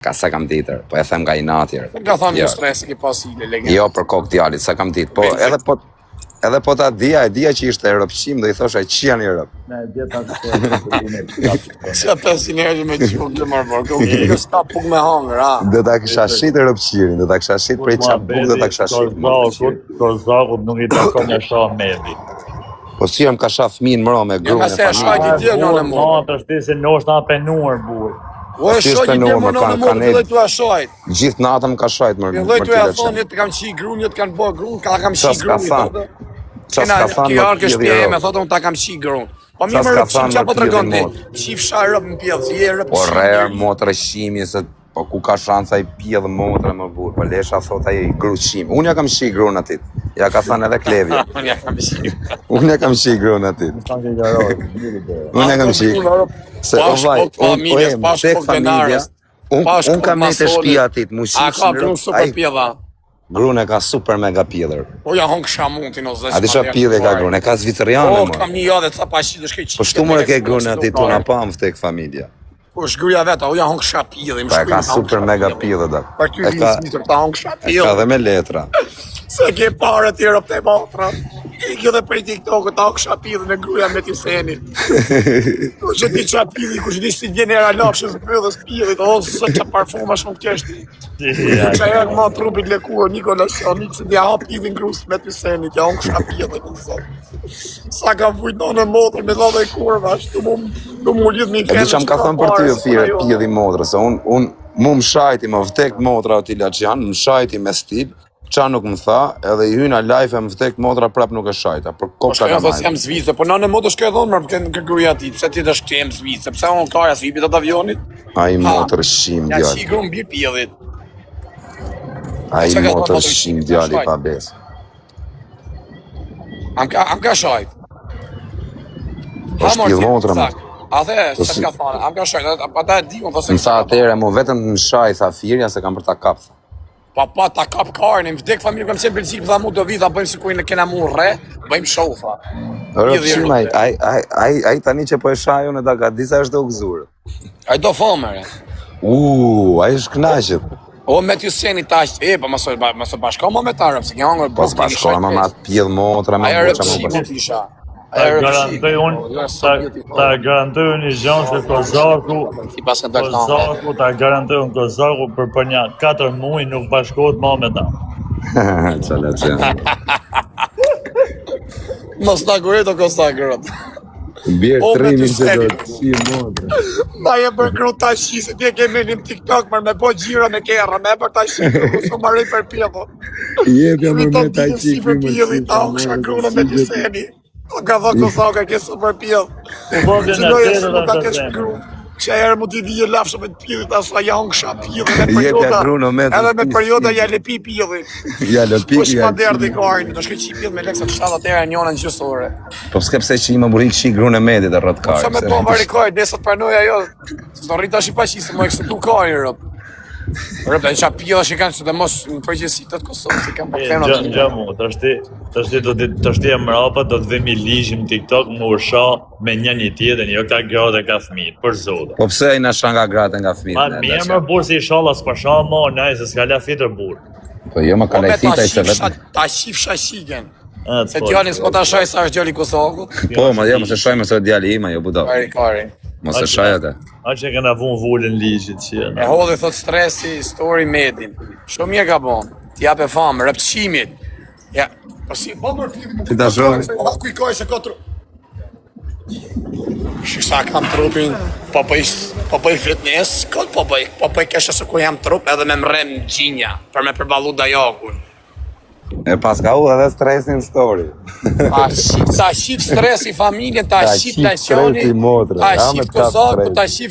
Ka sa kam ditur, po e them nga inati. Ka thonë Jo. jo. stres ke pas ile legend. Jo për kokë djalit, sa kam ditë. Po edhe po edhe po ta dija, e dija që ishte rëpqim, do i thosha që janë i rëp. Ne e djeta të Sa 500 herë me quk të marrë por. Kjo s'ka puk me hangër, ha. Do ta kisha shit rëpqirin, do ta kisha shit prej çap bukë, do ta kisha shit. më rëpqirin. Kozakut, Kozakut nuk i takon e shoh Medi. Po si jam ka sha fëmijën mro me Jo, gruan ma e se e shaj familjen. ti dje në No, motër. të shti se nështë na penuar burr. O e Si shoj është ti dje penuar, më më në kanë- motër, kanë filloj tu a shajt. Gjithë natën më ka shajt më Filloj më tu e tila thonë, një të kam qi grun, një të kanë bë grun, ka kam Qa qi s'ka grun. thanë? Qa Kena s'ka thanë ki më arë pjedhi shtëpia ime, rëp. thotë unë ta kam qi grun. Po Qa mirë më s'ka rëpqim, thanë qa më po tregon pjedhi ti? motër? Qifsha rëp në pjellë, si je rëp Po rrër motrë shimi se po ku ka shansa i pjedh motrë më burr. Po lesha thot ai gruqim. Unë ja kam shi grun atit. Ja ka thënë edhe Klevja. Unë ja kam qi. Unë ja kam shi grun atit. Nuk kanë garoj, mirë bërë. Unë ja kam shi. Se o Pash vaj, kokë unë o familjes, em, pash tek kokë familja. denarës. Unë Pash un kokë kam nejtë e masolit. shtëpia atit, mu A shifshin ka grun rëp, super ai pjedha? grun e ka super mega pjedhër. Po ja hong shamuntin o zë. A di çfarë pjedhje ka grun, e ka zvicerjane Po më. kam një javë ca pa shi, do shkoj Po shtu më e ke grun atit, tu na pam vtek familja. Po është gruaja vet, o ja hong sha pjedhë, më Pa e shkruaj. ka super mega pjedhë dak. Për ty E vinë ka Zvicër, ta hong sha e ka pjedhë. dhe me letra. Se ke pare ti rob te motra. I kjo dhe prej TikTokut, ta hong sha pjedhë në gruaja me ti senit. Kush e di qa pidhi, kush e di si vjen era lafshës mbyllës pidhit, o sot qa parfumash më kesh ti. Qa era ma trupit lekuar, Nikola Shanik, se t'ja hap pidhin grus me ty senit, ja unë kësha pidhin, o zot. Sa ka vujt në motër, me dha dhe kurva, ashtu mu, du mu lidh me i E di çam ka thënë për ty o thirë pjedhi motrë, se unë un, mu më shajti, më vdek motra o tila që janë, më shajti me stil, qa nuk më tha, edhe i hyna live e më vdek motra prap nuk e shajta, për Po kokë shkoj ka thotë se jam Zvicër, po në motër shkoj dhon më kën kë gruaja ti, pse ti do shkoj jam Zvicër, pse unë kara si hipi atë avionit? Ai motër shim Ja djali, qi grun bir pjedhit. ai Çka ka thënë motër motër shim shim, djali ka pa besë. Am ka am ka shajt. Po Ha, mor, shpjedh ti, motra më. sak. A the, Po çka si- ka thënë? Am ka shajt, ata- ata e di, unë thosë. Më tha atëherë, mu vetëm më shaj, tha firja, se kam për ta kap. tha. Pa pa ta kap karën, më vdek familje kam qenë në Belgjik, tha mu do vi, tha bëjmë sikur ne kena mu rre, bëjmë show tha. Ora Pjedhi shim ai, ai, ai, ai, ai tani që po e shaj unë ta ka disa është e u gëzur. Ai do famë re. U, ai është kënaqet. O me ty seni tash, e po mos e mos e bashko më me ta rëp, se ke hangër Po s'bashkoha më me atë pjedh motra, me Ajo boça rëp më shi, bashkë. po kisha. Ta Ajo rëp shi. garantoj unë, ta, ta garantoj unë një gjë se Kozaku, Ti pas kanë dalë tanë. Kozaku, ta garantoj unë Kozaku për për një 4 muaj nuk bashkohet më me ta. Çala çan. Mos ta gurë do kosta grët. Bir O, me trimin ty që seni. do të si motra. Ma je për gru ta shi, se ti e ke menim TikTok, mër me po gjira me kerra, me për ta shi, së marrë për pjedhë. Jepja më Shkruaj me ta ditën qik si për më pjedhi, ta uksha gruna me ty seni. O ka dho Kosovë, ke super pjedh. U bë Që në loja tjetër se nuk ta atë kesh zemër. gru. Që herë mu t'i vije lafshë me të pjedhit, asa ja uksha pjedhin me Jepja perioda. grunë me të Edhe me pi perioda si. ja lepi pjedhin. Ja lëpi Po shpa ja. derdi karin, do shkoj qi pjedh me leksa 70 euro njëna në gjysore. Po s'ke pse që i më burri kshi grunë e medit e rrot Po kari. sa me po vari kari, desa të pranoj ajo. S'do rrit tash i paqi se më eksetu kari rop. Rop, ai çfarë pjedha që kanë sidomos në përgjithësi të Kosovës, i kanë E, pak Gjë, gjë mu, tashti, tashti do të tashti e mrapa do të vemi ligjin në TikTok më u sha me një një tjetër, jo ka gratë e ka fëmijë, për zotë. Po pse ai na shan nga gratë nga fëmijët? Ma ne, mirë dash. më burr se inshallah s'po sha më, naj se s'ka la fitër burr. Po jo më Po ka me ta lajthit ai se shifsha, vetëm. ta shifsha shiken. E, Se po, djalin s'po ta shaj sa është djali i Kosovës. Po, ma jo, mos e shaj mos e djali im, jo budall. Kari kari. Mos e shaj atë. A që kena vunë vulën ligjit që E hodhi thot stresi story medin. Shumë mirë ka bon. Ti jape famë, rëpqimit. Ja, po si po më pidhi Ti ta shoh. Ku i ka se ka tru. Shi sa kam trupin, po bëj po bëj fitness, kot po bëj, po bëj kesha se ku jam trup edhe me mrem gjinja për me përballu dajakun. E pas ka u edhe stresin story. Ta shif, ta shif stresi familjen, ta Ta shif shif lajshoni, stresi motrën, ta ha, me shif të kap Kozaku, stresi. ta shif.